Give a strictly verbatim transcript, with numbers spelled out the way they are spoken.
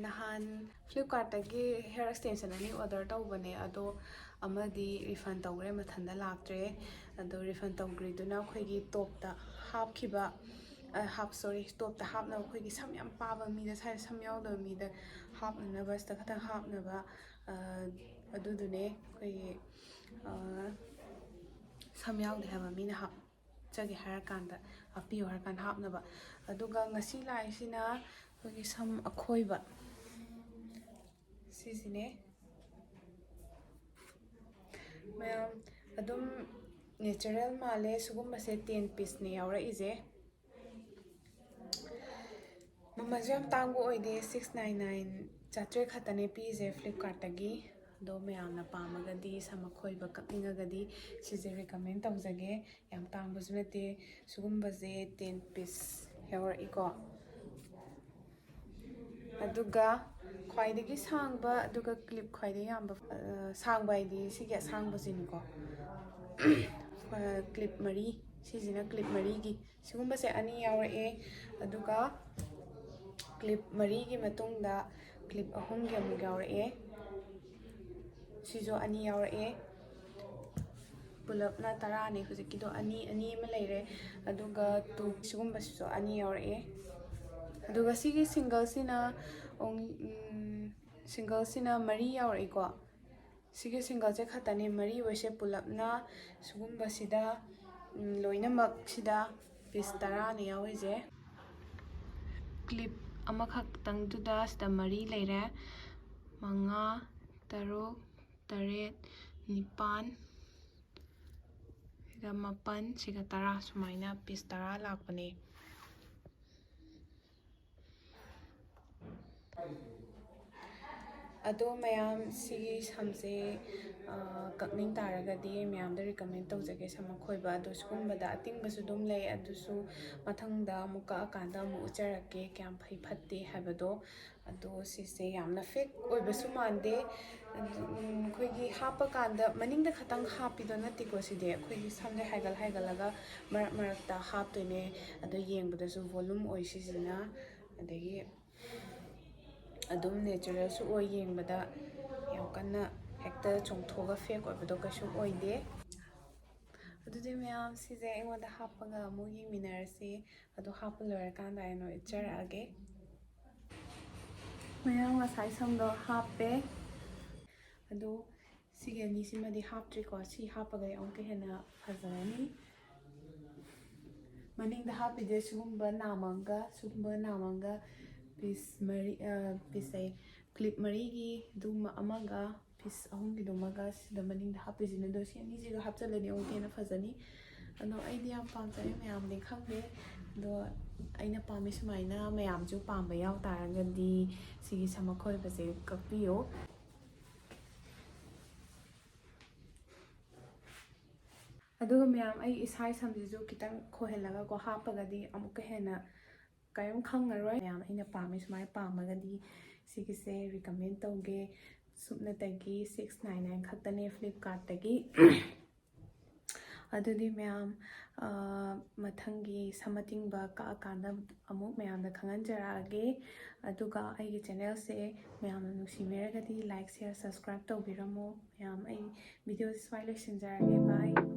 ꯅꯍꯥꯟ Flipkartꯇꯒꯤ hair extension ꯑꯅꯤ order ꯇꯧꯕꯅꯦ, ꯑꯗꯣ ꯑꯃꯗꯤ refund ꯇꯧꯈ꯭ꯔꯦ, ꯃꯊꯟꯇ ꯂꯥꯛꯇ꯭ꯔꯦ꯫ ꯑꯗꯣ refund ꯇꯧꯈ꯭ꯔꯤꯗꯨꯅ ꯑꯩꯈꯣꯏꯒꯤ topꯇ ꯍꯥꯞꯈꯤꯕ, half, sorry, topꯇ ꯍꯥꯞꯅꯕ, ꯑꯩꯈꯣꯏꯒꯤ ꯁꯝ ꯌꯥꯝ ꯄꯥꯕ ꯃꯤꯗ, ꯁꯥꯏ ꯁꯝ ꯌꯥꯎꯗꯕ ꯃꯤꯗ ꯍꯥꯞꯅꯅꯕ, ꯁꯤꯗ ꯈꯛꯇꯪ ꯍꯥꯞꯅꯕ, ꯑꯗꯨꯗꯨꯅꯦ ꯑꯩꯈꯣꯏꯒꯤ ꯁꯝ ꯌꯥꯎꯗꯦ ꯍꯥꯏꯕ ꯃꯤꯅ ꯍꯥꯞꯆꯒꯦ ꯍꯥꯏꯔꯀꯥꯟꯗ, ꯍꯥꯞꯄꯤꯌꯨ ꯍꯥꯏꯔꯀꯥꯟꯗ ꯍꯥꯞꯅꯕ꯫ ꯑꯗꯨꯒ ꯉꯁꯤ ꯂꯥꯛꯏꯁꯤꯅ ꯑꯩꯈꯣꯏꯒꯤ ꯁꯝ ꯑꯈꯣꯏꯕ ꯁꯤꯁꯤꯅꯦ꯫ ꯃꯌꯥꯝ ꯑꯗꯨꯝ natural ꯃꯥꯜꯂꯦ꯫ ꯁꯤꯒꯨꯝꯕꯁꯦ ten pieceꯅꯦ ꯌꯥꯎꯔꯛꯏꯁꯦ꯫ ꯃꯃꯜꯁꯨ ꯌꯥꯝ ꯇꯥꯡꯕ ꯑꯣꯏꯗꯦ, six nine nine, ꯆꯥꯇ꯭ꯔꯦꯠ ꯈꯛꯇꯅꯦ ꯄꯤꯁꯦ Flipkartꯇꯒꯤ꯫ ꯑꯗꯣ ꯃꯌꯥꯝꯅ ꯄꯥꯝꯃꯒꯗꯤ ꯁꯝ ꯑꯈꯣꯏꯕ ꯀꯛꯅꯤꯡꯉꯒꯗꯤ ꯁꯤꯁꯦ recommend ꯇꯧꯖꯒꯦ꯫ ꯌꯥꯝ ꯇꯥꯡꯕꯁꯨ ꯅꯠꯇꯦ꯫ ꯁꯤꯒꯨꯝꯕꯁꯦ ten piece ꯌꯥꯎꯔꯛꯏꯀꯣ꯫ ꯑꯗꯨꯒ ꯈ꯭ꯋꯥꯏꯗꯒꯤ ꯁꯥꯡꯕ, ꯑꯗꯨꯒ clip ꯈ꯭ꯋꯥꯏꯗꯒꯤ ꯌꯥꯝꯕ, ꯑ, ꯁꯥꯡꯕ ꯍꯥꯏꯗꯤ ꯁꯤꯒꯤ ꯑꯁꯥꯡꯕꯁꯤꯅꯤꯀꯣ꯫ ꯑ, clip ꯃꯔꯤ, ꯁꯤꯁꯤꯅ clip ꯃꯔꯤꯒꯤ, ꯁꯤꯒꯨꯝꯕꯁꯦ ꯑꯅꯤ ꯌꯥꯎꯔꯛꯑꯦ꯫ ꯑꯗꯨꯒ clip ꯃꯔꯤꯒꯤ ꯃꯇꯨꯡꯗ clip ꯑꯍꯨꯝꯒꯤ ꯑꯃꯨꯛ ꯌꯥꯎꯔꯛꯑꯦ꯫ ꯁꯤꯁꯨ ꯑꯅꯤ ꯌꯥꯎꯔꯛꯑꯦ꯫ ꯄꯨꯂꯞꯅ ꯇꯔꯥꯅꯦ꯫ ꯍꯧꯖꯤꯛꯀꯤꯗꯣ ꯑꯅꯤ, ꯑꯅꯤ ꯑꯃ ꯂꯩꯔꯦ꯫ ꯑꯗꯨꯒ two, ꯁꯤꯒꯨꯝꯕꯁꯤꯁꯨ ꯑꯅꯤ ꯌꯥꯎꯔꯛꯑꯦ꯫ ꯑꯗꯨꯒ ꯁꯤꯒꯤ singleꯁꯤꯅ ꯁꯤꯡꯒꯜꯁꯤꯅ ꯃꯔꯤ ꯌꯥꯎꯔꯛꯏꯀꯣ꯫ ꯁꯤꯒꯤ singleꯁꯦ ꯈꯛꯇꯅꯦ ꯃꯔꯤ ꯑꯣꯏꯁꯦ꯫ ꯄꯨꯂꯞꯅ ꯁꯤꯒꯨꯝꯕꯁꯤꯗ, ꯎꯝ, ꯂꯣꯏꯅꯃꯛꯁꯤꯗ piece ꯇꯔꯥꯅꯦ ꯌꯥꯎꯔꯤꯁꯦ꯫ Clip ꯑꯃꯈꯛꯇꯪꯗꯨꯗ ꯁꯤꯗ ꯃꯔꯤ ꯂꯩꯔꯦ꯫ ꯃꯉꯥ, ꯇꯔꯨꯛ, ꯇꯔꯦꯠ, ꯅꯤꯄꯥꯟ, ꯁꯤꯒ ꯃꯥꯄꯟ, ꯁꯤꯒ ꯇꯔꯥ, ꯁꯨꯃꯥꯏꯅ piece ꯇꯔꯥ ꯂꯥꯛꯄꯅꯦ꯫ ꯑꯗꯣ ꯃꯌꯥꯝ, ꯁꯤꯒꯤ ꯁꯝꯁꯦ, ꯑ, ꯀꯛꯅꯤꯡ ꯇꯥꯔꯒꯗꯤ ꯃꯌꯥꯝꯗ recommend ꯇꯧꯖꯒꯦ, ꯁꯝ ꯑꯈꯣꯏꯕ꯫ ꯑꯗꯣ ꯁꯤꯒꯨꯝꯕꯗ ꯑꯇꯤꯡꯕꯁꯨ ꯑꯗꯨꯝ ꯂꯩ, ꯑꯗꯨꯁꯨ ꯃꯊꯪꯗ ꯑꯃꯨꯛ ꯀꯛꯑꯀꯥꯟꯗ ꯑꯃꯨꯛ ꯎꯠꯆꯔꯛꯀꯦ, ꯀꯌꯥꯝ ꯐꯩ ꯐꯠꯇꯦ ꯍꯥꯏꯕꯗꯣ꯫ ꯑꯗꯣ ꯁꯤꯁꯦ ꯌꯥꯝꯅ fake ꯑꯣꯏꯕꯁꯨ ꯃꯥꯟꯗꯦ꯫ ꯑꯗꯨ, ꯎꯝ, ꯑꯩꯈꯣꯏꯒꯤ ꯍꯥꯞꯄꯀꯥꯟꯗ ꯃꯅꯤꯡꯗ ꯈꯛꯇꯪ ꯍꯥꯞꯄꯤꯗꯣ ꯅꯠꯇꯦꯀꯣ꯫ ꯁꯤꯗꯤ ꯑꯩꯈꯣꯏꯒꯤ ꯁꯝꯁꯦ ꯍꯥꯏꯒꯠ ꯍꯥꯏꯒꯠꯂꯒ ꯃꯔꯛ ꯃꯔꯛꯇ ꯍꯥꯞꯇꯣꯏꯅꯦ꯫ ꯑꯗꯣ ꯌꯦꯡꯕꯗꯁꯨ volume ꯑꯣꯏ ꯁꯤꯁꯤꯅ꯫ ꯑꯗꯒꯤ ꯑꯗꯨꯝ natural ꯁꯨ ꯑꯣꯏ, ꯌꯦꯡꯕꯗ ꯌꯥꯝ ꯀꯟꯅ ꯍꯦꯛꯇ ꯆꯣꯡꯊꯣꯛꯑꯒ fake ꯑꯣꯏꯕꯗꯣ ꯀꯩꯁꯨꯝ ꯑꯣꯏꯗꯦ꯫ ꯑꯗꯨꯗꯤ ꯃꯌꯥꯝ, ꯁꯤꯁꯦ ꯑꯩꯉꯣꯟꯗ ꯍꯥꯞꯄꯒ ꯑꯃꯨꯛ ꯌꯦꯡꯃꯤꯟꯅꯔꯁꯤ꯫ ꯑꯗꯨ ꯍꯥꯞꯄ ꯂꯣꯏꯔꯀꯥꯟꯗ ꯑꯩꯅ ꯎꯠꯆꯔꯛꯑꯒꯦ꯫ ꯃꯌꯥꯝ, ꯉꯁꯥꯏ ꯁꯝꯗꯣ ꯍꯥꯞꯄꯦ꯫ ꯑꯗꯨ ꯁꯤꯒꯤ ꯑꯅꯤꯁꯤꯃꯗꯤ ꯍꯥꯞꯇ꯭ꯔꯤꯀꯣ꯫ ꯁꯤ ꯍꯥꯞꯄꯒꯗꯤ ꯑꯃꯨꯛꯀ ꯍꯦꯟꯅ ꯐꯖꯔꯅꯤ꯫ ꯃꯅꯤꯡꯗ ꯍꯥꯞꯄꯤꯁꯦ ꯁꯤꯒꯨꯝꯕ ꯅꯥꯝꯃꯒ, ꯁꯤꯒꯨꯝꯕ ꯅꯥꯝꯃꯒ piece ꯃꯔꯤ, piece ꯑꯩ clip ꯃꯔꯤꯒꯤ ꯑꯗꯨꯝ ꯑꯃꯒ, piece ꯑꯍꯨꯝꯒꯤꯗꯨꯃꯒ ꯁꯤꯗ ꯃꯅꯤꯡꯗ ꯍꯥꯞꯄꯤꯁꯤꯅ꯫ ꯑꯗꯣ ꯁꯤ ꯑꯅꯤꯁꯤꯒ ꯍꯥꯞꯆꯤꯜꯂꯗꯤ ꯑꯃꯨꯛꯀ ꯍꯦꯟꯅ ꯐꯖꯅꯤ꯫ ꯑꯗꯣ ꯑꯩꯗꯤ ꯌꯥꯝ ꯄꯥꯝꯖꯩ, ꯃꯌꯥꯝꯗꯤ ꯈꯪꯗꯦ꯫ ꯑꯗꯣ ꯑꯩꯅ ꯄꯥꯝꯃꯤ ꯁꯨꯃꯥꯏꯅ ꯃꯌꯥꯝꯁꯨ ꯄꯥꯝꯕ ꯌꯥꯎ ꯇꯥꯔꯒꯗꯤ ꯁꯤꯒꯤ ꯁꯝ ꯑꯈꯣꯏꯕꯁꯦ ꯀꯛꯄꯤꯌꯣ꯫ ꯑꯗꯨꯒ ꯃꯌꯥꯝ, ꯑꯩ ꯏꯁꯥ ꯁꯝꯁꯤꯁꯨ ꯈꯤꯇꯪ ꯈꯣꯏꯍꯜꯂꯒꯀꯣ ꯍꯥꯞꯄꯒꯗꯤ ꯑꯃꯨꯛꯀ ꯍꯦꯟꯅ ꯀꯔꯤꯝ ꯈꯪꯉꯔꯣꯏ꯫ ꯃꯌꯥꯝ, ꯑꯩꯅ ꯄꯥꯝꯃꯤ ꯁꯨꯃꯥꯏꯅ ꯄꯥꯝꯃꯒꯗꯤ ꯁꯤꯒꯤꯁꯦ recommend ꯇꯧꯒꯦ꯫ ꯁꯨꯞꯅꯇꯒꯤ six nine nine ꯈꯛꯇꯅꯦ Flipkart ꯇꯒꯤ꯫ ꯑꯗꯨꯗꯤ ꯃꯌꯥꯝ, ꯑ, ꯃꯊꯪꯒꯤ ꯁꯝ ꯑꯇꯤꯡꯕ ꯀꯛꯑꯀꯥꯟꯗ ꯑꯃꯨꯛ ꯃꯌꯥꯝꯗ ꯈꯪꯍꯟꯖꯔꯛꯑꯒꯦ꯫ ꯑꯗꯨꯒ ꯑꯩꯒꯤ channel ꯁꯦ ꯃꯌꯥꯝꯅ ꯅꯨꯡꯁꯤꯕꯤꯔꯒꯗꯤ like, share, subscribe ꯇꯧꯕꯤꯔꯝꯃꯣ꯫ ꯃꯌꯥꯝ, ꯑꯩ video ꯁꯦ ꯁ꯭ꯋꯥꯏ ꯂꯣꯏꯁꯤꯟꯖꯔꯒꯦ꯫ Bye꯫